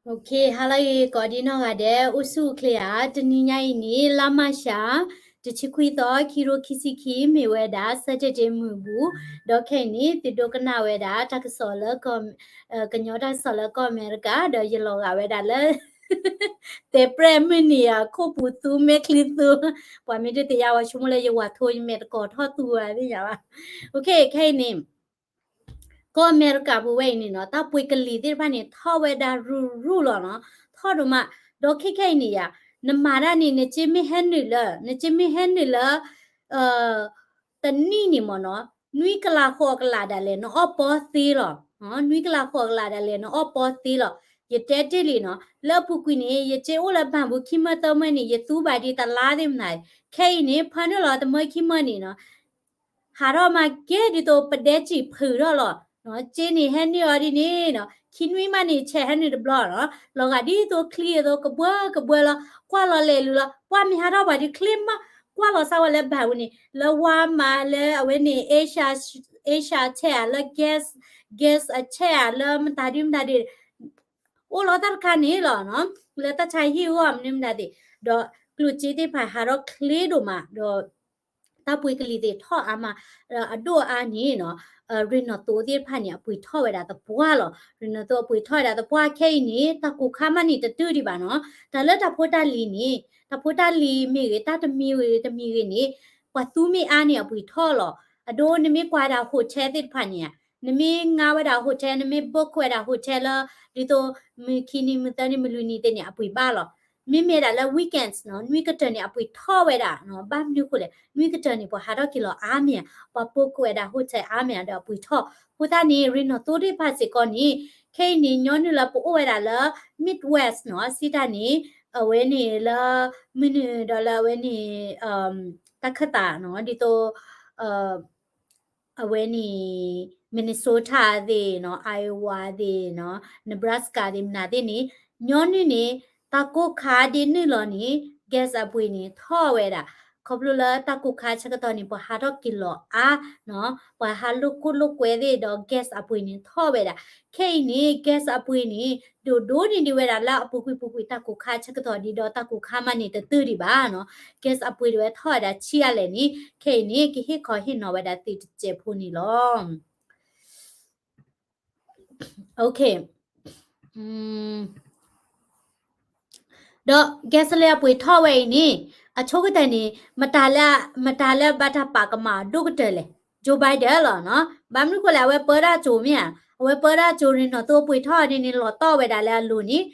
Okay, ဟါလၢအဂ့ၤ ကိးဒံနီၢ်ဂၤဒဲး အိၣ်ဆူၣ်အိၣ်ချ့ဧါ. တနံၤညါအံၤန့ၣ် လါမၢ်ၡး တဆံခွံသီ ခံကထိခံဆံခံ မ့ၢ်ဝဲဒၣ် Saturday မုၢ်ဘူး, ဒီးခဲအံၤန့ၣ် သုဒိကနၣ်ဝဲဒၣ် တၢ်ကစီၣ်လၢကီၢ် ကညီတၢ်ကစီၣ်လၢကီၢ်အမဲရကၤ, ဒီးယလီၤဂာ်ဝဲဒၣ်လၢ တဲးပြဲၢ်မုၢ်နံၤအခိၣ်ပူၤသူ မဲာ်ချံသူ, ပှၤမ့ၢ်တသ့ၣ်ညါဝဲ ဆိကမိၣ်လၢယဝၤထိ ယမဲာ်တကိးထီၣ်သူဝဲသ့ၣ်ညါဘၣ်. Okay, ခဲအံၤန့ၣ် ကီၢ်အမဲရကၤပူၤဝဲအံၤန့ၣ်နီၤ တၢ်ပှ့ၤကလံၤသ့ၣ်တဖၣ်န့ၣ် ထီၣ်ဝဲဒၣ်ရူၢ်ရူၢ်လီၤနီၤ, ထီၣ်ဒိၣ်မး, ဒီးခဲခဲအံၤန့ၣ်ယါ, နမၤတၢ်န့ၣ် နက့မ့ၢ်ဟဲနုာ်လၢ, နက့မ့ၢ်ဟဲနုာ်လၢ တနံၣ်န့ၣ်မ့ၢ်နီၤ, နွံကလးဃိးကလးဒၣ်လဲာ် နအီၣ်ပီသ့လီၤ. နွံကလးဃိးကလးဒၣ်လဲာ် နအီၣ်ပီသ့လီၤ. ယတဲတ့ၢ်လံနီၤ, လၢအပူၤကွံာ်န့ၣ် ယက့အိၣ်လၢဘၣ်ပူၤခံမၢၢ်သၢမၢၢ်န့ၣ် ယသူဘၣ်ဒံးတလါသ့ၣ်မနုၤ, ခဲအံၤန့ၣ် ဖၢနုာ်လီၤတမၢခံမၢၢ်န့ၣ်နီၤ ဟးထီၣ်မၤကဲဒ်သိးပဒဲကံၣ်ဖုးထီၣ်လီၤ. က့န့ၣ်ဟဲနုာ်အီၤဒ်န့ၣ်နီၤ, ခံနွံမးန့ၣ် ဆဲးဟဲနုာ်တဘျီနီၤ, လီၤဂာ်ဒ်သိးချံအသိး ကဘှၢကဘှၢလီၤ, ကွၢ်လီၤလဲၤလူၤလီၤ, ပှၢ်မ့ၢ်ဟးထီၣ်ပှၤဒ်ချ့မး, ကွၢ်လီၤစၢ်ဝဲလၢဘၣ်ပူၤန့ၣ် လၢဝါမးလၢအဝဲန့ၣ် Asia, Asia ဆဲးဧါ လၢ gas, gas အဆဲးဧါ လၢမတၤဒုမတၤဒု အိၣ်လီၤတၢ်တခါန့ၣ်လီၤနီၤ, လၢတၢ်ဆါဟံၣ်အဂီၢ်မနုၤမတၤသ့ၣ်, ဒီးကျိၣ်စ့သ့ၣ်တဖၣ်ဟးထီၣ်ချ့ဒိၣ်မး, ဒီးတၢ်ပှ့ၤကလံၤသ့ၣ်ထီၣ်အါမး, အဒိၣ်အါန့ၣ်နီၤ, ရ့ၣ်နီၣ်သိသ့ၣ်တဖၣ်န့ၣ် အပှ့ၤထီၣ်ဝဲဒၣ်သပှၢ်လီၤ. ရ့ၣ်နီၣ်သိအပှ့ၤထီၣ်ဝဲဒၣ်သပှၢ်ခဲအံၤန့ၣ် တၢ်ကိၢ်ခါမးန့ၣ်တတုၢ်ဒံးဘၣ်နီၤ. တၢ်လၢတၢ်ဖိတၢ်လံၤန့ၣ် တၢ်ဖိတၢ်လံၤမ့ၢ်ဂ့ၤ တၢ်တမံၤဂ့ၤတမံၤဂ့ၤန့ၣ် ပှၤသူမ့ၢ်အါန့ၣ် အပှ့ၤထီၣ်လီၤ. အဒိနမ့ၢ်ကွၢ်ဝဲဒၣ် hotel သ့ၣ်တဖၣ်န့ၣ်ဧါ, နမ့ၢ်ငါဝဲဒၣ် hotel, နမ့ၢ် book ဝဲဒၣ် hotel လၢ ဒ်သိး မုၢ်ခံနံၤ မုၢ်သၢနံၤ မုၢ်လွံၢ်နံၤသ့ၣ်န့ၣ် အပှ့ၤဘၣ်လီၤ. မ့မ့ၢ်ဒၣ်လၢ weekends နီၤ, နွံကတၢၢ်န့ၣ် အပှ့ၤထီၣ်ဝဲဒၣ်နီၤ. ဘၣ်မနုၤဃိလဲၣ်, နွံကတၢၢ်န့ၣ် ပှၤဟးထီၣ်က့ၤလီၤအါမ့ၢ်ဧါ, ပှၤ book ဝဲဒၣ် hotel အါမ့ၢ်ဧါဒီးအပှ့ၤထီၣ်. အဃိသတးန့ၣ် ရ့ၣ်နီၣ်သိသ့ၣ်တဖၣ်စ့ၢ်ကီးန့ၣ် ခဲအံၤန့ၣ် ညီနုၢ်လၢပအိၣ်ဝဲဒၣ်လၢ Midwest နီၤ, စံးတၢ်န့ၣ် အဝဲန့ၣ်လၢ မုၢ်နုာ်ဒီးလၢအဝဲန့ၣ် တၢ်ခၢၣ်သးနီၤ, ဒ်သိး အဝဲန့ၣ် Minnesota သ့ၣ်နီၤ, Iowa သ့ၣ်နီၤ, Nebraska သ့ၣ်မနုၤသ့ၣ်န့ၣ် ညီနုၢ်န့ၣ် တၢ်ကိၢ်ခါဒ်နုာ်လီၤန့ၣ် gas အပှ့ၤန့ၣ် ထီၣ်ဝဲဒၣ်. ခီဖျိလၢတၢ်ကိၢ်ခါဆၢကတီၢ်န့ၣ် ပှၤဟးထီၣ်က့ၤလီၤအါနီၤ, ပှၤဟးလိာ်ကွဲလိာ်ကွဲသ့ၣ်ဒီး gas အပှ့ၤန့ၣ် ထီၣ်ဝဲဒၣ်. ခဲအံၤန့ၣ် gas အပှ့ၤန့ၣ် ဒိၣ်ဒိၣ်န့ၢ်ဒံးဝဲဒၣ်လၢအပူၤကွံာ်ပူၤကွံာ် တၢ်ကိၢ်ခါဆၢကတီၢ်ဒံးဒီး တၢ်ကိၢ်ခါမးန့ၣ်တတုၢ်ဒံးဘၣ်နီၤ. gas အပှ့ၤဒၣ်ဝဲထီၣ်ဝဲဒၣ်ဆံးအါလဲၣ်န့ၣ် ခဲအံၤန့ၣ် ကဟ့ၣ်ခီဟ့ၣ်နီၤဝဲဒၣ်သုတစဲးဖိန့ၣ်လီၤ. Okay. ဒီး gas လၢအပှ့ၤထီၣ်ဝဲအံၤန့ၣ် အဆိကတၢၢ်န့ၣ် မတၤလၢ မတၤလၢဘၣ်တၢ်ပာ်ကမၣ်အဒိၣ်ကတၢၢ်လဲၣ်, Joe Biden လီၤနီၤ. ဘၣ်မနုၤဃိလဲၣ်, အဝဲပၢတၢ်စိၤမ့ၢ်ဧါ, အဝဲပၢတၢ်စိၤ ရ့ၣ်နီၣ်သိအပှ့ၤထီၣ်ဒ်န့ၣ် လီၤတီၢ်ဝဲဒၣ်လၢအလိၤန့ၣ်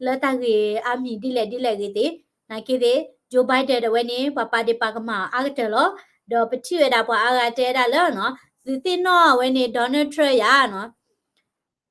လၢတၢ်ဂ့ၢ်အါမံၤဒ်လဲၣ်ဒ်လဲၣ်ဂ့ၤသ့ၣ် နာ်က့သ့ၣ် Joe Biden ဒၣ်ဝဲန့ၣ် ပှၤပာ်ဒ့ၣ်ပာ်ကမၣ်အီၤအါကတၢၢ်လီၤ. ဒီးပထံၣ်ဝဲဒၣ်ပှၤအါဂၤတဲဒၣ်လၢနီၤ, သုသ့ၣ်နီၣ်ဝဲန့ၣ် Donald Trump ယါနီၤ.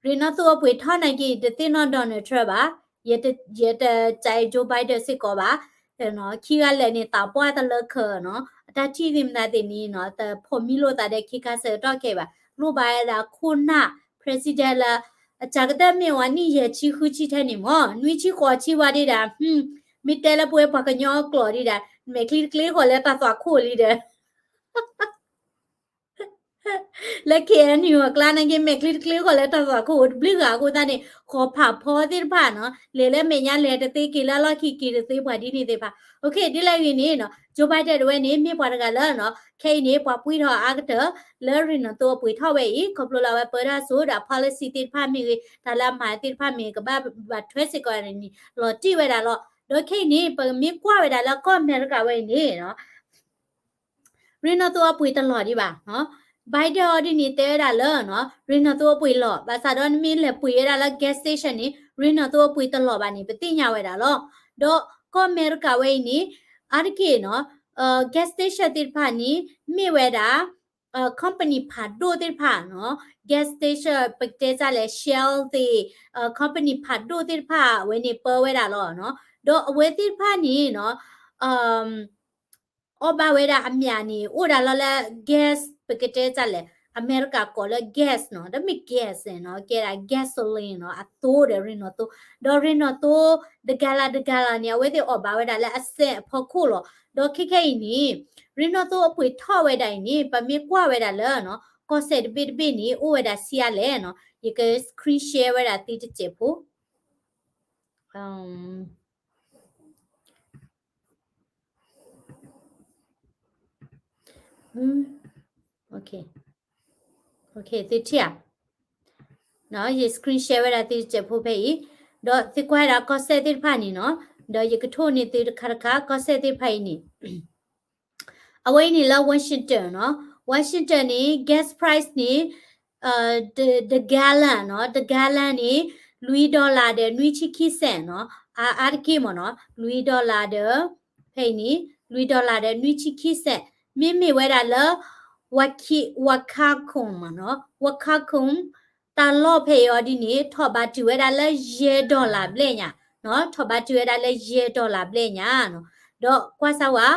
ရ့ၣ်နီၣ်သိအပှ့ၤထီၣ်နာ်က့ တသ့ၣ်နီၣ် Donald Trump ဘၣ်, ယတ, ယတကြိုက် Joe Biden စ့ၢ်ကီးဘၣ်. ခံဂၤလဲၣ်န့ၣ် သးပှၢ်တလၢခၢးနီၤ, အတၢ်ထံၣ်သ့ၣ်မနုၤသ့ၣ်န့ၣ်နီၤ, တဖိးမံလိာ်သးဒီးခံခါဆၢကတီၢ်ခဲအံၤဘၣ်. လိၣ်ဘၣ်ဝဲဒၣ်ခိၣ်နၢ် president လၢ အစှၤကတၢၢ်မ့ၢ်ဝဲနံၣ်ယဲၢ်ဆံဃုဆံထဲန့ၣ်မ့ၢ် နွံဆံဃိးဆံဝဲဒၣ်ဒီး, မ့ၢ်တဲလၢပဝဲပှၤကညီအကျိာ်ဒၣ်ဒီး မဲာ်ချံတကျ့ဃီၤလၢတၢ်သွၣ်ခိၣ်လံဒီး လၢ K N U အကျါနာ်က့ မဲာ်ချံတကျ့ဃီၤလၢတၢ်သွၣ်ခိၣ်တဘျုးဂၤအဃိသတးန့ၣ် ဃီၤဖးဖီသ့ၣ်တဖၣ်နီၤ, လဲၤလၢမဲာ်ညါလဲၤတသ့ က့ၤလၢလီၢ်ခံက့ၤတသ့ ပှၤဒ်န့ၣ်သ့ၣ်တဖၣ်. Okay, ဒ်လဲၣ်ဂ့ၤန့ၣ်နီၤ, Joe Biden ဒၣ်ဝဲန့ၣ် မ့ၢ်ပှၤတဂၤလၢနီၤ, ခဲအံၤန့ၣ် ပှၤပှံထီၣ်အါကတၢၢ် လၢရ့ၣ်နီၣ်သိအပှ့ၤထီၣ်ဝဲအံၤ ခီဖျိလၢအဝဲပၢတၢ်စိၤဒီး policy သ့ၣ်တဖၣ်မ့ၢ်ဂ့ၤ တၢ်လၢအမၤသ့ၣ်တဖၣ်မ့ၢ်ဂ့ၤ ကဘၣ်ဘၣ်ထွဲစ့ၢ်ကီးန့ၣ် လီၤတံၢ်ဝဲဒၣ်လီၤ. ဒီးခဲအံၤန့ၣ် ပမ့ၢ်ကွၢ်ဝဲဒၣ်လၢကီၢ်အမဲရကၤဝဲအံၤန့ၣ်နီၤ ရ့ၣ်နီၣ်သိအပှ့ၤတလီၤဒံးဘၣ်နီၤ. Biden အီၤဒ်န့ၣ် တဲဝဲဒၣ်လၢနီၤ, ရ့ၣ်နီၣ်သိအပှ့ၤလီၤ, ဘၣ်ဆၣ်ဒီးနမ့ၢ်လဲၤပှ့ၤဝဲဒၣ်လၢ gas station န့ၣ် ရ့ၣ်နီၣ်သိအပှ့ၤတလီၤဘၣ်န့ၣ် ပသ့ၣ်ညါဝဲဒၣ်လီၤ. ဒီးကီၢ်အမဲရကၤဝဲအံၤန့ၣ် အါတက့ၢ်နီၤ, gas station သ့ၣ်တဖၣ်န့ၣ် မ့ၢ်ဝဲဒၣ် company ဖးဒိၣ်သ့ၣ်တဖၣ်နီၤ, gas station ပကတဲစၢ်လဲၣ် Shell သ့ၣ်, company ဖးဒိၣ်သ့ၣ်တဖၣ်ဝဲန့ၣ် ပၢဝဲဒၣ်လီၤနီၤ. ဒီးအဝဲသ့ၣ်တဖၣ်န့ၣ်နီၤ အီၣ်ဘၣ်ဝဲဒၣ်အမျးန့ၣ် အိၣ်ဒၣ်လီၤလၢ gas ပကတဲစၢ်လဲၣ်, အမဲရကၤကိးလၢ gas နီၤ, တမ့ၢ် gas နီၤ, ကဲဒၣ် gasoline နီၤ, အသိဒီးရ့ၣ်နီၣ်သိ, ဒီးရ့ၣ်နီၣ်သိ တ gallon တ gallon န့ၣ် အဝဲသ့ၣ်အီၣ်ဘၣ်ဝဲဒၣ်လၢအစဲးအဖီခိၣ်လီၤ. ဒီးခဲခဲအံၤန့ၣ် ရ့ၣ်နီၣ်သိအပှ့ၤထီၣ်ဝဲဒၣ်အံၤန့ၣ် ပမ့ၢ်ကွၢ်ဝဲဒၣ်လၢနီၤ, ကီၢ်စဲၣ်တဘ့ၣ်တဘ့ၣ်န့ၣ် အိၣ်ဝဲဒၣ်ဆံးအါလဲၣ်နီၤ, ယက screen share ဝဲဒၣ်သုတစဲးဖိ um, okay, okay, သုထံၣ်ဧါ, ယ screen share ဝဲဒၣ်သုတစဲးဖိဖဲအံၤ, ဒီးသုကွၢ်ဝဲဒၣ်ကီၢ်စဲၣ်သ့ၣ်တဖၣ်န့ၣ်နီၤ, ဒီးယကထိၣ်န့ၢ်သုတခါတခါ ကီၢ်စဲၣ်သ့ၣ်တဖၣ်အံၤန့ၣ် အဝဲအံၤန့ၣ်လၢ Washington နီၤ, Washington န့ၣ် gas price န့ၣ် တ gallon နီၤ, တ gallon န့ၣ် လွံၢ် dollar ဒီး နွံဆံခံစဲးနီၤ, အါတက့ၢ်မ့ၢ်နီၤ, လွံၢ် dollar ဒီး ဖဲအံၤန့ၣ် လွံၢ် dollar ဒီး နွံဆံခံစဲး, မ့မ့ၢ်ဝဲဒၣ်လၢ Waukegan မ့ၢ်နီၤ, Waukegan တၢ်လီၢ်ဖဲအံၤအီၤဒ်န့ၣ် ထီၣ်ဘးတုၤဝဲဒၣ်လၢယဲၢ် dollar ဘျဲၣ်ညါ, ထီၣ်ဘးတုၤဝဲဒၣ်လၢယဲၢ် dollar ဘျဲၣ်ညါနီၤ, ဒီးကွၢ်စၢ်ဝဲ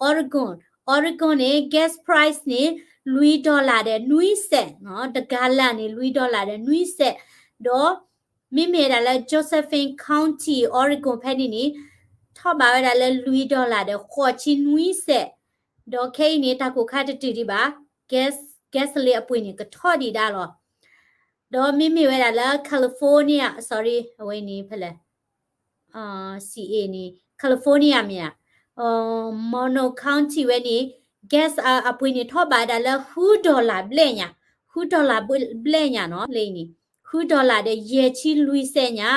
Oregon, Oregon န့ၣ် gas price န့ၣ် လွံၢ် dollar ဒီး နွံစဲးနီၤ, တ gallon န့ၣ် လွံၢ် dollar ဒီး နွံစဲး, ဒီး မ့မ့ၢ်ဝဲဒၣ်လၢ Josephine County, Oregon ဖဲန့ၣ်န့ၣ် ထီၣ်ဘးဝဲဒၣ်လၢလွံၢ် dollar ဒီး ဃိးဆံနွံစဲး, ဒီးခဲအံၤန့ၣ် တၢ်ကိၢ်ခါတတုၤဒံးဘၣ်, gas, gasoline အပှ့ၤန့ၣ် ကထီၣ်ဒံးဒၣ်လီၤ, ဒီးမ့မ့ၢ်ဝဲဒၣ်လၢ California, sorry, အဝဲန့ၣ်ဖဲလဲၣ် CA န့ၣ် California မ့ၢ်ဧါ, Monroe County ဝဲန့ၣ် gas အပှ့ၤန့ၣ် ထီၣ်ဘးဝဲဒၣ်လၢ ဃု dollar ဘျဲၣ်ညါ, ဃု dollar ဘျဲၣ်ညါနီၤ, လၢအံၤန့ၣ် ဃု dollar ဒီး ယဲၢ်ဆံလွံၢ်စဲးညါ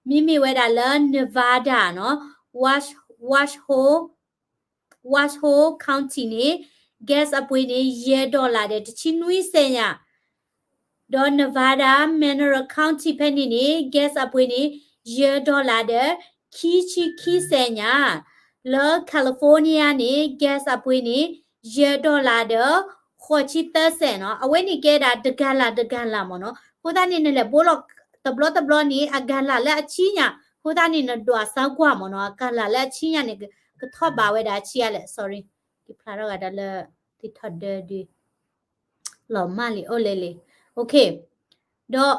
နီၤ, မ့မ့ၢ်ဝဲဒၣ်လၢ Nevada နီၤ, Washoe, Washoe County န့ၣ် gas အပှ့ၤန့ၣ် ယဲၢ် dollar ဒီး တဆံနွံစဲးညါ, ဒီး Nevada Mineral County ဖဲန့ၣ်န့ၣ် gas အပှ့ၤန့ၣ် ယဲၢ် dollar ဒီး ခံဆံခံစဲးညါ, လၢ California န့ၣ် gas အပှ့ၤန့ၣ် ယဲၢ် dollar ဒီး ဃိးဆံသၢစဲးနီၤ, အဝဲန့ၣ်ကဲဒၣ် တ gallon တ gallon မ့ၢ်နီၤ, အဃိသတးန့ၣ် နလဲၤဘိလီၤတဘျီတဘျီန့ၣ် အ gallon လၢအဆံညါ, အဃိသတးန့ၣ် နဒွးစၢကွၢ်မ့ၢ်နီၤ, အ gallon လၢအဆံညါန့ၣ် ကထီၣ်ဘးဝဲဒၣ်အဆံးအါလဲၣ်, sorry, ကဖျါထီၣ်ဂၤဒၣ်လၢ သ့ၣ်ထီၣ်ဒၢဒု လီၤမၢ်လံာ်အိၣ်လဲၣ်လံာ်, okay, ဒီး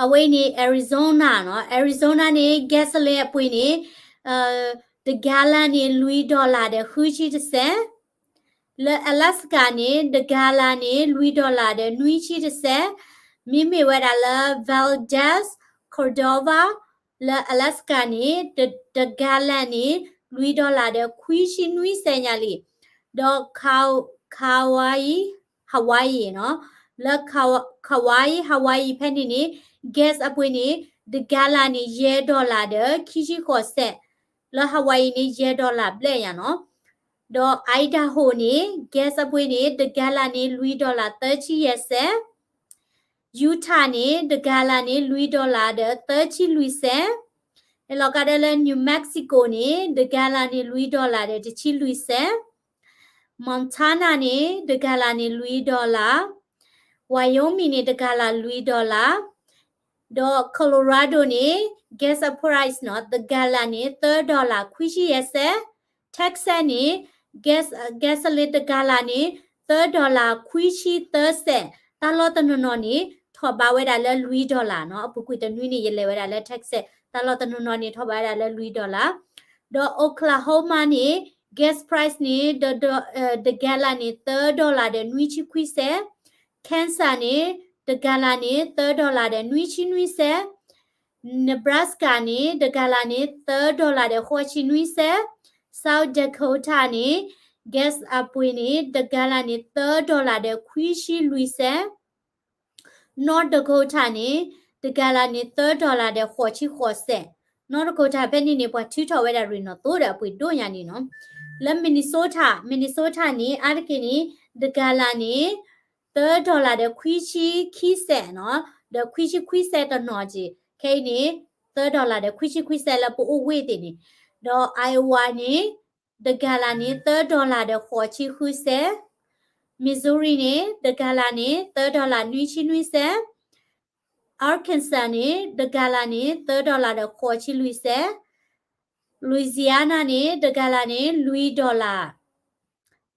အဝဲအံၤန့ၣ် Arizona နီၤ, Arizona န့ၣ် gasoline အပှ့ၤန့ၣ် တ gallon န့ၣ် လွံၢ် dollar ဒီး ဃုဆံတစဲး, လၢ Alaska န့ၣ် တ gallon န့ၣ် လွံၢ် dollar ဒီး နွံဆံတစဲး, မ့မ့ၢ်ဝဲဒၣ်လၢ Valdez, Cordova လၢ Alaska န့ၣ် တ gallon န့ၣ် လွံၢ် dollar ဒီး ခွံဆံနွံစဲးညါလံ, ဒီး Kauai, Hawaii နီၤ, လၢ Kauai, Hawaii ဖဲန့ၣ်န့ၣ် gas အပှ့ၤန့ၣ် တ gallon န့ၣ် ယဲၢ် dollar ဒီး ခံဆံဃိးစဲး, လၢ Hawaii န့ၣ် ယဲၢ် dollar ဘျဲၣ်ညါနီၤ, ဒီး Idaho န့ၣ် gas အပှ့ၤန့ၣ် တ gallon န့ၣ် လွံၢ် dollar သၢဆံယဲၢ်စဲး, Utah န့ၣ် တ gallon န့ၣ် လွံၢ် dollar ဒီး သၢဆံလွံၢ်စဲး, ဟဲလီၤကဒါလၢ New Mexico န့ၣ် တ gallon န့ၣ် လွံၢ် dollar ဒီး တဆံလွံၢ်စဲး, Montana န့ၣ် တ gallon န့ၣ် လွံၢ် dollar, Wyoming န့ၣ် တ gallon လွံၢ် dollar, ဒီး Colorado န့ၣ် gas price နီၤ, တ gallon န့ၣ် သၢ dollar ခွံဆံယဲၢ်စဲး, Texas န့ၣ် gas, gasoline တ gallon န့ၣ် သၢ dollar ခွံဆံသၢစဲး, တၢ်လီၢ်တနီၤနီၤန့ၣ် ထီၣ်ဘးဝဲဒၣ်လၢ လွံၢ် dollar နီၤ, အပူၤကွံာ်တနွံန့ၣ် ယလဲၤဝဲဒၣ်လၢ Texas, တၢ်လီၢ်တနီၤနီၤန့ၣ် ထီၣ်ဘးဝဲဒၣ်လၢ လွံၢ် dollar, ဒီး Oklahoma န့ၣ် gas price န့ၣ် တ dollar, တ gallon န့ၣ် သၢ dollar ဒီး နွံဆံခွံစဲး, Kansas န့ၣ် တ gallon န့ၣ် သၢ dollar ဒီး နွံဆံနွံစဲး, Nebraska န့ၣ် တ gallon န့ၣ် သၢ dollar ဒီး ဃိးဆံနွံစဲး, South Dakota န့ၣ် gas အပှ့ၤန့ၣ် တ gallon န့ၣ် သၢ dollar ဒီး ခွံဆံလွံၢ်စဲး, North Dakota န့ၣ် တ gallon န့ၣ် သၢ dollar ဒီး ဃိးဆံဃိးစဲး, North Dakota ဖဲန့ၣ်န့ၣ် ပှၤထုးထီၣ်ဝဲဒၣ်ရ့ၣ်နီၣ်သိဒီးအပှ့ၤဒိၣ်ညါန့ၣ်နီၤ, လၢ Minnesota, Minnesota န့ၣ် အါတက့ၢ်န့ၣ် တ gallon န့ၣ် သၢ dollar ဒီး ခွံဆံခံစဲးနီၤ, ဒီး ခွံဆံခွံစဲးတနီၤက့ၤ, ခဲအံၤန့ၣ် သၢ dollar ဒီး ခွံဆံခွံစဲးလၢပအိၣ်ဝ့ၢ်သ့ၣ်န့ၣ်, ဒီး Iowa န့ၣ် တ gallon န့ၣ် သၢ dollar ဒီး ဃိးဆံဃုစဲး, Missouri န့ၣ် တ gallon န့ၣ် သၢ dollar နွံဆံနွံစဲး, Arkansas န့ၣ် တ gallon န့ၣ် သၢ dollar ဒီး ဃိးဆံလွံၢ်စဲး, Louisiana န့ၣ် တ gallon န့ၣ် လွံၢ် dollar,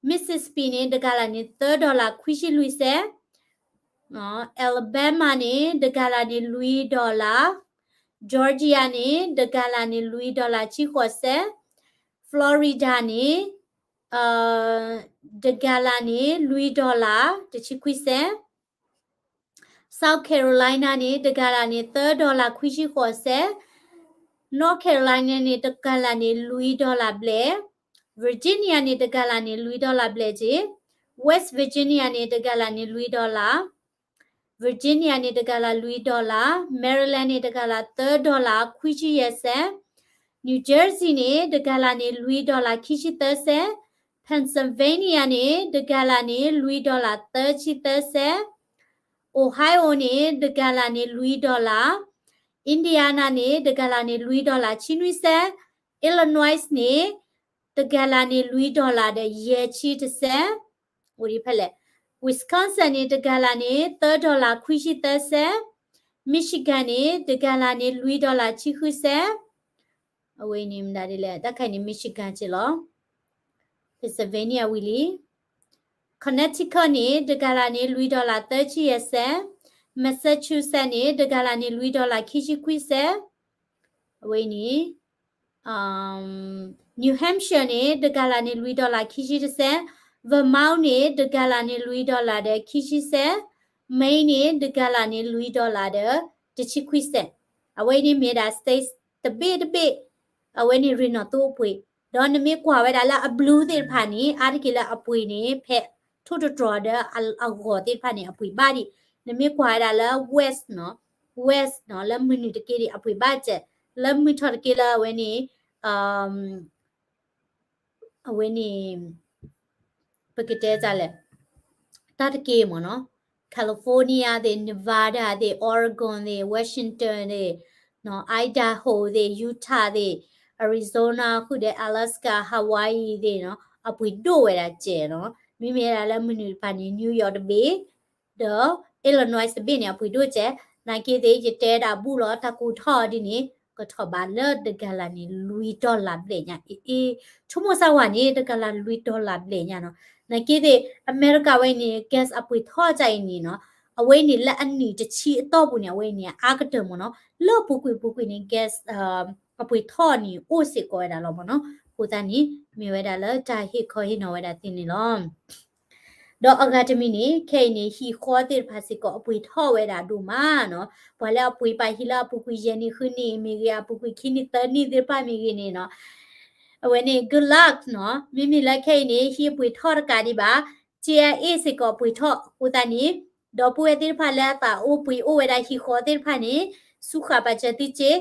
Mississippi န့ၣ် တ gallon န့ၣ် သၢ dollar ခွံဆံလွံၢ်စဲး, Alabama န့ၣ် တ gallon န့ၣ် လွံၢ် dollar, Georgia န့ၣ် တ gallon န့ၣ် လွံၢ် dollar ဆံဃိးစဲး, Florida န့ၣ် တ gallon န့ၣ် လွံၢ် dollar တဆံခွံစဲး, South Carolina န့ၣ် တ gallon န့ၣ် သၢ dollar ခွံဆံဃိးစဲး, North Carolina န့ၣ် တကၤလၤန့ၣ် လွံၢ် dollar ဘျဲၣ်, Virginia န့ၣ် တကၤလၤန့ၣ် လွံၢ် dollar ဘျဲၣ်က့ၤ, West Virginia န့ၣ် တကၤလၤန့ၣ် လွံၢ် dollar, Virginia န့ၣ် တကၤလၤ လွံၢ် dollar, Maryland န့ၣ် တကၤလၤ သၢ dollar ခွံဆံယဲၢ်စဲး, New Jersey န့ၣ် တကၤလၤန့ၣ် လွံၢ် dollar ခံဆံသၢစဲး, Pennsylvania န့ၣ် တကၤလၤန့ၣ် လွံၢ် dollar သၢဆံသၢစဲး, Ohio န့ၣ် တကၤလၤန့ၣ် လွံၢ် dollar, Indiana န့ၣ် တကၤလၤန့ၣ် လွံၢ် dollar ဆံနွံစဲး, Illinois န့ၣ် တကၤလၤန့ၣ် လွံၢ် dollar ဒီး ယဲၢ်ဆံတစဲး, အိၣ်ဒံးဖဲလဲၣ်, Wisconsin န့ၣ် တကၤလၤန့ၣ် သၢ dollar ခွံဆံသၢစဲး, Michigan န့ၣ် တကၤလၤန့ၣ် လွံၢ် dollar ဆံဃုစဲး, အဝဲန့ၣ်မတၤဒ်လဲၣ် တၢ်ခါအံၤန့ၣ် Michigan က့ၤလီၤ, Pennsylvania ဝံၤလံ, Connecticut န့ၣ် တကၤလၤန့ၣ် လွံၢ် dollar သၢဆံယဲၢ်စဲး, Massachusetts န့ၣ် တကၤလၤန့ၣ် လွံၢ် dollar ခံဆံခွံစဲး, အဝဲန့ၣ် New Hampshire န့ၣ် တကၤလၤန့ၣ် လွံၢ် dollar ခံဆံတစဲး, Vermont န့ၣ် တကၤလၤန့ၣ် လွံၢ် dollar ဒီး ခံဆံစဲး, Maine န့ၣ် တကၤလၤန့ၣ် လွံၢ် dollar ဒီး တဆံခွံစဲး, အဝဲန့ၣ်မ့ၢ်ဒၣ် states တဘ့ၣ်တဘ့ၣ်, အဝဲန့ၣ်ရ့ၣ်နီၣ်သိအပှ့ၤ, ဒီးနမ့ၢ်ကွၢ်ဝဲဒၣ်လၢအ blue သ့ၣ်တဖၣ်န့ၣ် အါတက့ၢ်လၢအပှ့ၤန့ၣ် ဖဲထိၣ်တတြီၤဒီးအဂီၢ်သ့ၣ်တဖၣ်န့ၣ် အပှ့ၤဘၣ်ဒံး, နမ့ၢ်ကွၢ်ဝဲဒၣ်လၢ west နီၣ် west နီၣ် လၢမုၢ်နုာ်တက့ၢ်ဒံး အပှ့ၤဘၣ်စဲး, လၢမုၢ်ထီၣ်တက့ၢ်လၢအဝဲန့ၣ် အဝဲန့ၣ် ပကတဲတၢ်လဲၣ်, တၢ်တက့ၢ်မ့ၢ်နီၣ် California သ့ၣ် Nevada သ့ၣ် Oregon သ့ၣ် Washington သ့ၣ် Idaho သ့ၣ် Utah သ့ၣ် Arizona ဃုာ်ဒီး Alaska Hawaii သ့ၣ်နီၣ် အပှ့ၤဒိၣ်ဝဲဒၣ်စဲးနီၣ်, မ့မ့ၢ်ဒၣ်လၢမုၢ်နုာ်တဖၣ်န့ၣ် New York တဘ့ၣ် ဒီး Illinois တဘ့ၣ်န့ၣ် အပှ့ၤဒိၣ်စဲး, နာ်က့သ့ၣ် ယတဲဒၣ်ဘူၣ်လီၤ တၢ်ကူးထီၣ်ဒ်န့ၣ် ကထီၣ်ဘးလၢတကၤလၤန့ၣ် လွံၢ် dollar ဘျဲၣ်ညါ, အ့ အ့ ဆိကမိၣ်စၢ်ဝဲန့ၣ် တကၤလၤလွံၢ် dollar ဘျဲၣ်ညါနီၣ်, နာ်က့သ့ၣ် အမဲရကၤဝဲအံၤန့ၣ် gas အပှ့ၤထီၣ်တၢ်အံၤန့ၣ်နီၣ်, အဝဲအံၤန့ၣ်လၢအနံၣ်တဆံအတီၢ်ပူၤန့ၣ် အဝဲအံၤန့ၣ် အါကတၢၢ်မ့ၢ်နီၣ်, လၢပူၤကွံာ်ပူၤကွံာ်န့ၣ် gas အပှ့ၤထီၣ်န့ၣ် အိၣ်စ့ၢ်ကီးဝဲဒၣ်လီၤမ့ၢ်နီၣ်, အဃိသတးန့ၣ် မ့ၢ်ဝဲဒၣ်လၢတၢ်ဟ့ၣ်ခီဟ့ၣ်နီၤဝဲဒၣ်သ့န့ၣ်လီၤ. ဒီးအဂၤတမံၤန့ၣ် ခဲအံၤန့ၣ် ဟံၣ်ဃီသ့ၣ်တဖၣ်စ့ၢ်ကီး အပှ့ၤထီၣ်ဝဲဒၣ်ဒိၣ်မးနီၤ. ပှၤလၢအပှ့ၤပာ်ဟံၣ်လၢအပူၤကွံာ်ယဲၢ်နံၣ်ဃုနံၣ်မ့ၢ်ဂ့ၤ, အပူၤကွံာ်ခံနံၣ်သၢနံၣ်သ့ၣ်တဖၣ်မ့ၢ်ဂ့ၤန့ၣ်နီၤ, အဝဲန့ၣ် good luck နီၤ. မ့မ့ၢ်လၢခဲအံၤန့ၣ် ဟံၣ်အပှ့ၤထီၣ်တကးဒံးဘၣ်, ကၠ့အအ့ၣ်စ့ၢ်ကီးအပှ့ၤထီၣ်အဃိသတးန့ၣ်, ဒီပုၢ်ဝဲၢ်သ့ၣ်တဖၣ်လၢအသးအိၣ်ပှ့ၤအိၣ်ဝဲဒၣ်ဟံၣ်ဃီသ့ၣ်တဖၣ်န့ၣ်, စူးဃာ်ပာ်စၢၤသုကၠ့,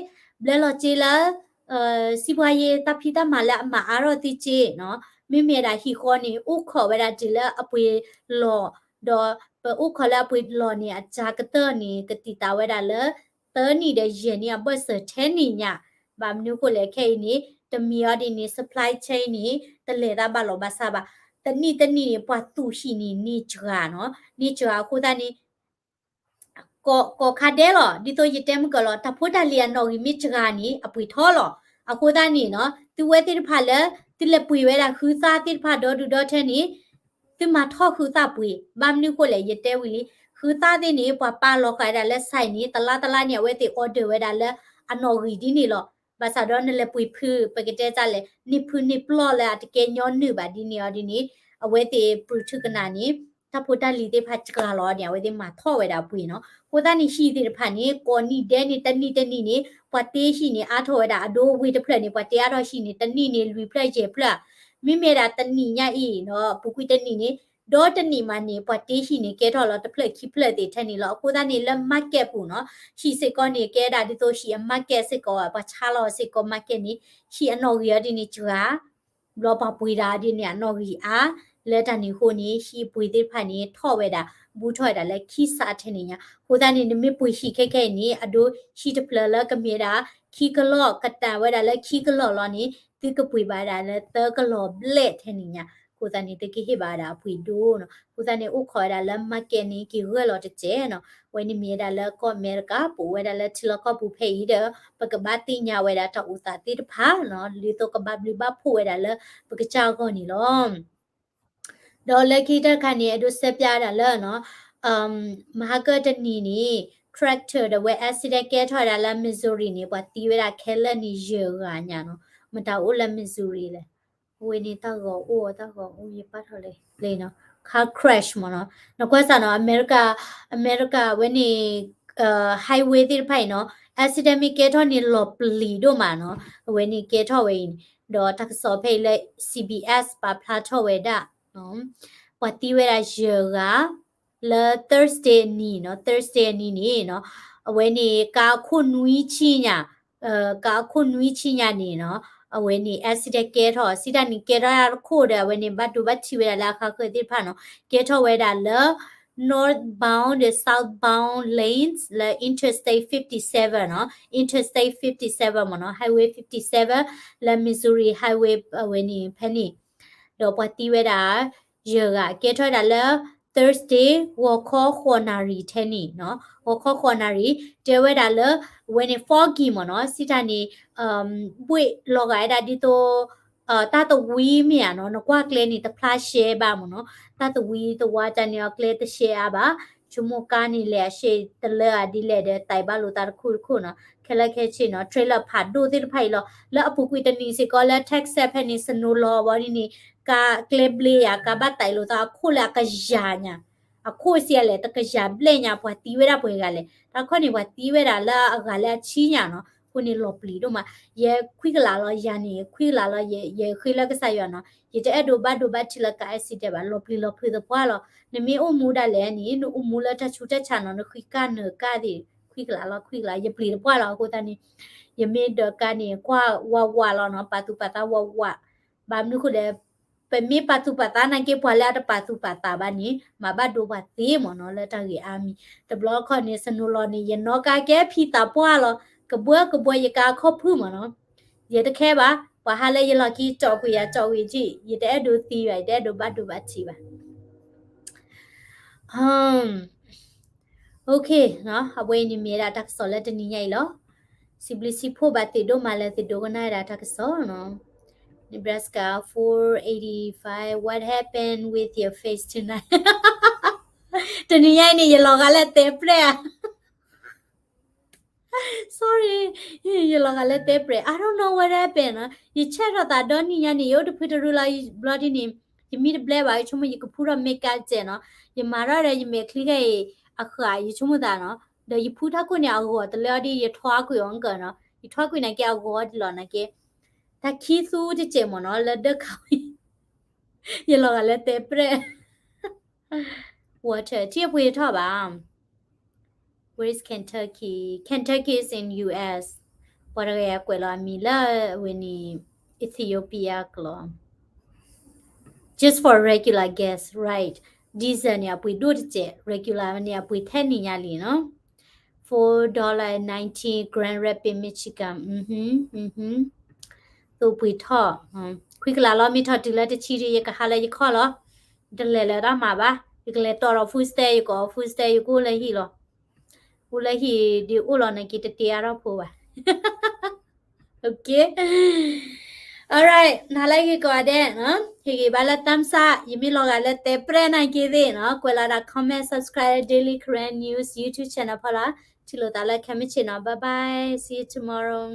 ဘျၢလီၤကၠ့လၢ စံးပှၤယ့ တၢ်ဖံးတၢ်မၤလၢအမၤအါထီၣ်သုကၠ့နီၤ. မ့မ့ၢ်ဒၣ်ဟံၣ်ဃီန့ၣ် အိၣ်ခိးဝဲဒၣ်တုၤလၢအပှ့ၤလီၢ်, ဒီးပအိၣ်ခိးလၢအပှ့ၤလီၢ်န့ၣ် အစှၤကတၢၢ်န့ၣ် ကတံာ်တာ်ဝဲဒၣ်လၢ သၢနံၣ်ဒီးယဲၢ်နံၣ်အဘၢၣ်စၢၤထဲန့ၣ်ညါ. ဘၣ်မနုၤအဃိလဲၣ် ခဲအံၤန့ၣ် တမံၤအီၤဒ်န့ၣ် supply chain န့ၣ် တလဲၤသးဘၣ်လီၤဘၣ်စးဘၣ်. တနံၣ်တနံၣ်န့ၣ် ပှၤသူၣ်ဟံၣ်န့ၣ် န့ၢ်စှၤနီၤ, န့ၢ်စှၤအဃိသတးန့ၣ် ကိးခါဒဲးလီၤ. ဒ်သိးယတဲမုၢ်ကၢၤလီၤ, တၢ်ဖိတၢ်လံၤအနီၣ်ဂံၢ်မ့ၢ်စှၤန့ၣ် အပှ့ၤထီၣ်လီၤ. အဃိသတးန့ၣ်နီၤ, သုဝဲသ့ၣ်တဖၣ်လၢ သုလဲၤပှ့ၤဝဲဒၣ်ဃုသၣ်သ့ၣ်တဖၣ်ဒီဒူၣ်ဒီထၢန့ၣ်, သုမၤထီၣ်ဃုသၣ်ပှ့ၤ. ဘၣ်မနုၤအဃိလဲၣ် ယတဲဝံၤလံ, ဃုသၣ်သ့ၣ်န့ၣ် ပှၤပာ်လီၤဃာ်ဝဲဒၣ်လၢ site န့ၣ် တလါတလါန့ၣ် အဝဲသ့ၣ် order ဝဲဒၣ်လၢအနီၣ်ဂံၢ်ဒ်န့ၣ်လီၤ. ဘၣ်ဆၣ်ဒီးနလဲၤပှ့ၤဖု ပကတဲတၢ်လဲၣ် န့ၢ်ဖုန့ၢ်ပျီၢ်လၢအတကဲညီနုၢ်ဘၣ်ဒ်န့ၣ်အီၤဒ်န့ၣ်, အဝဲသ့ၣ် ပူၤထူၣ်ကနၣ်န့ၣ် တၢ်ဖိတၢ်လံၤသ့ၣ်တဖၣ်စှၤလီၤန့ၣ် အဝဲသ့ၣ်မၤထီၣ်ဝဲဒၣ်ပှ့ၤနီၤ. အဃိသတးန့ၣ် ဟံၣ်သ့ၣ်တဖၣ်န့ၣ် ကိးနံၣ်ဒဲးန့ၣ် တနံၣ်တနံၣ်န့ၣ် ပှၤတ့ဟံၣ်န့ၣ် အါထီၣ်ဝဲဒၣ် အဒိဝ့ၢ်တဖျၢၣ်န့ၣ် ပှၤတ့အါထီၣ်ဟံၣ်န့ၣ် တနံၣ်န့ၣ် လွံၢ်ဖျၢၣ်ယဲၢ်ဖျၢၣ်. မ့မ့ၢ်ဒၣ်တနံၣ်ညါအံၤနီၤ ပူၤကွံာ်တနံၣ်န့ၣ် ဒီတနံၣ်မးန့ၣ် ပှၤတ့ဟံၣ်န့ၣ် ကဲထီၣ်လီၤတဖျၢၣ်ခံဖျၢၣ်သ့ၣ်ထဲန့ၣ်လီၤ. အဃိသတးန့ၣ် လၢ market ပူၤနီၤ ဟံၣ်စ့ၢ်ကီးန့ၣ် ကဲဒၣ်ဒ်သိးဟံၣ်အ market စ့ၢ်ကီး ပှၤဆါလီၤစ့ၢ်ကီး market န့ၣ် ဟံၣ်အနီၣ်ဂံၢ်အီၤဒ်န့ၣ်စှၤ ဘျီပှၤပှ့ၤဒၣ်ဒ်န့ၣ် အနီၣ်ဂံၢ်အါ, လၢတၢ်န့ၣ်အဃိန့ၣ် ဟံၣ်ပှ့ၤသ့ၣ်တဖၣ်န့ၣ် ထီၣ်ဝဲဒၣ် ဘူးထီၣ်ဝဲဒၣ်လၢခံစးထဲန့ၣ်ညါ. အဃိသတးန့ၣ် နမ့ၢ်ပှ့ၤဟံၣ်ခဲခဲအံၤန့ၣ် အဒိဟံၣ်တဖျၢၣ်လၢကမ့ၢ်ဝဲဒၣ် ခံကလီၢ် ကတၢၢ်ဝဲဒၣ်လၢခံကလီၢ်လီၤန့ၣ် သုကပှ့ၤဘၣ်ဝဲဒၣ်လၢသၢကလီၢ်ဘျဲၣ်ထဲန့ၣ်ညါ. အဃိသတးန့ၣ် သုကဟ့ၣ်ဘၣ်ဝဲဒၣ်အပှ့ၤဒိၣ်နီၤ. အဃိသတးန့ၣ် အိၣ်ခိးဝဲဒၣ်လၢ market န့ၣ် က့ၤဂၢၢ်လီၤတစဲးနီၤ. အဝဲန့ၣ်မ့ၢ်ဝဲဒၣ်လၢကီၢ်အမဲရကၤ ပအိၣ်ဝဲဒၣ်လၢထံလီၢ်ကီၢ်ပူၤဖဲအံၤဒီး ပကဘၣ်သ့ၣ်ညါဝဲဒၣ်တၢ်အိၣ်သးသ့ၣ်တဖၣ်နီၤ ဒ်သိးကဘၣ်ဘျုးဘၣ်ဖှိၣ်ဝဲဒၣ်လၢပကစၢ်အဂီၢ်န့ၣ်လီၤ. ဒီးလၢခံတခါန့ၣ် အဒိဆဲးပၠးဝဲဒၣ်လၢနီၤ မဟါကတနံၤန့ၣ် tractor ဒီးဝဲ accident ကဲထီၣ်ဝဲဒၣ်လၢ Missouri န့ၣ် ပှၤသံဝဲဒၣ်ခဲလၢာ်န့ၣ် ယဲၢ်ဂၤညါနီၤ. မတၤအိၣ်လၢ Missouri လဲၣ်. အဝဲန့ၣ်တၢ်ဂီၤအိၣ် တၢ်ဂီၤအိၣ် ယပာ်ထီၣ်လံနီၤ car crash မ့ၢ်နီၤ. နကွၢ်စ့ၢ်နီၤ အမဲရကၤ အမဲရကၤဝဲန့ၣ် highway သ့ၣ်တဖၣ်အံၤနီၤ accident မ့ၢ်ကဲထီၣ်န့ၣ်လီၤပျံၤဒိၣ်မးနီၤ အဝဲန့ၣ်ကဲထီၣ်ဝဲအံၤန့ၣ် ဒီးတၢ်ကစီၣ်ဖဲအံၤလၢ C B S ပာ်ဖျါထီၣ်ဝဲဒၣ် ပှၤသံဝဲဒၣ်ယဲၢ်ဂၤ လၢ Thursday အနံၤနီၤ Thursday အနံၤန့ၣ်နီၤ အဝဲန့ၣ် ကါအခိၣ်နွံဆံညါ ကါအခိၣ်နွံဆံညါန့ၣ်နီၤ အဝဲန့ၣ် accident ကဲထီၣ် စံးတၢ်န့ၣ် ကဲထီၣ်တၢ်တခိၣ်ဒီး အဝဲန့ၣ် ဘၣ်ဒိဘၣ်ထံးဝဲဒၣ်လၢအဃါဃၢၤသ့ၣ်တဖၣ်နီၤ ကဲထီၣ်ဝဲဒၣ်လၢ northbound ဒီး southbound lanes လၢ Interstate fifty-seven နီၤ Interstate fifty-seven မ့ၢ်နီၤ Highway fifty-seven လၢ Missouri Highway အဝဲန့ၣ်ဖဲန့ၣ် ဒီးပှၤသံဝဲဒၣ် ယဲၢ်ဂၤ ကဲထီၣ်ဝဲဒၣ်လၢ Thursday ဂီၤခီဃိးနၣ်ရံၣ်ထဲန့ၣ်နီၤ ဂီၤခီဃိးနၣ်ရံၣ် တဲဝဲဒၣ်လၢ အဝဲန့ၣ် foggy မ့ၢ်နီၤ စံးတၢ်န့ၣ် ဘှ့ၣ်လီၤဂာ်ဝဲဒၣ်ဒ်သိး တၢ်သဝံမ့ၢ်ဧါနီၤ နကွၢ်ကျဲန့ၣ် တဖျါရှဲဘၣ်မ့ၢ်နီၤ တၢ်သဝံသဝါတၢ်န့ၣ် အကျဲတရှဲအါဘၣ် ဆိကမိၣ်ကါန့ၣ်လဲၤအရှဲတလၢအဒ်လဲၣ်ဒီး သံဘၣ်လိာ်သးတခိၣ်တခိၣ်နီၤ ခဲလၢာ်ခဲဆ့နီၤ trailer ဖးဒိၣ်သ့ၣ်တဖၣ်အံၤလီၤ လၢအပူၤကွံာ်တနံၤစ့ၢ်ကီးလၢ Texas ဖဲန့ၣ် snow လီၤဘီဒ်န့ၣ် ကါကျဲဘျ့ယၤ ကါဘၣ်သံလိာ်သးအခိၣ်လၢအကယၤညါ အခိၣ်စံးအလဲၣ် တကယၤဘျဲၣ်ညါ ပှၤသံဝဲဒၣ်ပှဲၤဂၤလဲၣ် တၢ်ခီန့ၣ် ပှၤသံဝဲဒၣ်လၢအဂၤလၢအဆံညါနီၤ အဃိန့ၣ်လီၤပျံၤဒိၣ်မး ယဲခွံကလးလီၤ ယၤန့ၣ် ခွံကလးလီၤ ယဲဃ့လၢကစၢ်ယွၤနီၤ ယတအဲၣ်ဒိးဘၣ်ဒိဘၣ်ထံးလၢကါ accident ဘၣ် လီၤပျံၤလီၤဖုးသပှၢ်လီၤ နမ့ၢ်အိၣ်မူဒၣ်လဲာ်န့ၣ် နအိၣ်မူလၢတၢ်ဆူးတၢ်ဆါနီၤ နဃ့ကၢ်နၢၤကၢ်သ့ၣ် ခွံကလးလီၤ ခွံကလး ယပျံၤသပှၢ်လီၤ အဃိသတးန့ၣ် ယမ့ၢ်ဒိးကါန့ၣ် ကွၢ်ဝးဝးလီၤနီၤ ပာ်သူၣ်ပာ်သးဝးဝး ဘၣ်မနုၤအဃိလဲၣ် ပမ့ၢ်ပာ်သူၣ်ပာ်သးနာ်က့ ပှၤလၢအတပာ်သူၣ်ပာ်သးဘၣ်န့ၣ် မၤဘၣ်ဒိပှၤသ့မ့ၢ်နီၤ လၢတၢ်ဂ့ၢ်အါမံၤ တဘျီခီန့ၣ် snow လီၤန့ၣ် ယနီၣ်ကါကဲဖံသးပှၢ်လီၤ ကဘှၢကဘှၢယကါခီၣ်ဖုၣ်မ့ၢ်နီၤ ယတခဲဘၣ် ပှၤဟးလၢယလီၢ်ခံ ကၠီၣ်ကွံာ်ယၤ ကၠီၣ်ကွံာ်ယထံၣ် ယတအဲၣ်ဒိးသံဘၣ် ယတအဲၣ်ဒိးဘၣ်ဒိဘၣ်ထံးဘၣ် Okay နီၤ အဝဲအံၤန့ၣ်မ့ၢ်ဝဲဒၣ်တၢ်ကစီၣ်လၢတနံၤညါအံၤလီၤ စံးဘျုးစံးဖှိၣ်ဘၣ်သုဒိၣ်မးလၢသုဒိကနၣ်ဝဲဒၣ်တၢ်ကစီၣ်နီၤ Nebraska four eighty-five, what happened with your face tonight? တနံၤညါအံၤန့ၣ် ယလီၤဂာ်လၢတဲပြဲၣ်ဧါ Sorry, ယလီၤဂာ်လၢတဲပြဲၣ် I don't know what happened နီၤ ယဆဲးထီၣ်သးဒီနံၤညါန့ၣ် ယအိၣ်တဖုတရူလီၤ ဘျီဒ်န့ၣ် ယမံတဘျဲဘၣ် ယဆိကမိၣ်ယကဖူထီၣ် makeup စဲးနီၤ ယမၤထီၣ်ဒီးယမဲာ်ချံခဲအံၤ အဃာ် ယဆိကမိၣ်သးနီၤ ဒီးယဖူထၢၣ်ခိၣ်န့ၣ် အဂီၤတလၢအီၤဒ် ယထွါကွံာ်အီၤကနီၤ ယထွါကွံာ်နာ်က့အဂီၤဒ်လီၤနာ်က့ တၢ်ခံသူတစဲးမ့ၢ်နီၤ လၢဒၢးခးဝံၤ ယလီၤဂာ်လၢတဲပြဲၣ် Water ထံၣ်အပှ့ၤထီၣ်ဘၣ် Where is Kentucky? Kentucky is in U S. ပှၤတဂၤအကွဲးလီၤအမံၤလၢအဝဲန့ၣ် Ethiopia ကလီၤ Just for regular gas, right? Diesel န့ၣ် အပှ့ၤဒိၣ်တစဲး regular န့ၣ် အပှ့ၤထဲန့ၣ်ညါလံနီၤ Four dollar and nineteen, Grand Rapids, Michigan. သိပှ့ၤထီၣ် ခွံကလးလီၤ မ့ၢ်ထီၣ်တုၤလၢတဆံဒီး ယကဟးလၢယခီၣ်လီၤ တလဲၤလၢတၢ်မၤဘၣ် ယကလဲၤတီဒီး food stamp ယကိး food stamp ယကအိၣ်လၢဟံၣ်လီၤ အိၣ်လၢဟံၣ်ဒ်အိၣ်လီၤနာ်က့ တတ့အါထီၣ်ဖိဘၣ် Okay. Alright, နၤလၢဟ့ၣ်ကိးဂၤဒဲးနီၤ ဟ့ၣ်ဂံၢ်ဘါလၢ thumbs up ယမ့ၢ်လီၤဂာ်လၢတဲပြဲၣ်နာ်က့သ့ၣ်နီၤ ကွဲးလီၤဒၣ် comment, subscribe Daily Karen News YouTube channel ဖီလာ် ထံၣ်လိာ်သးလၢခဲမုၢ်ဆ့ၣ်နီၤ bye bye, see you tomorrow.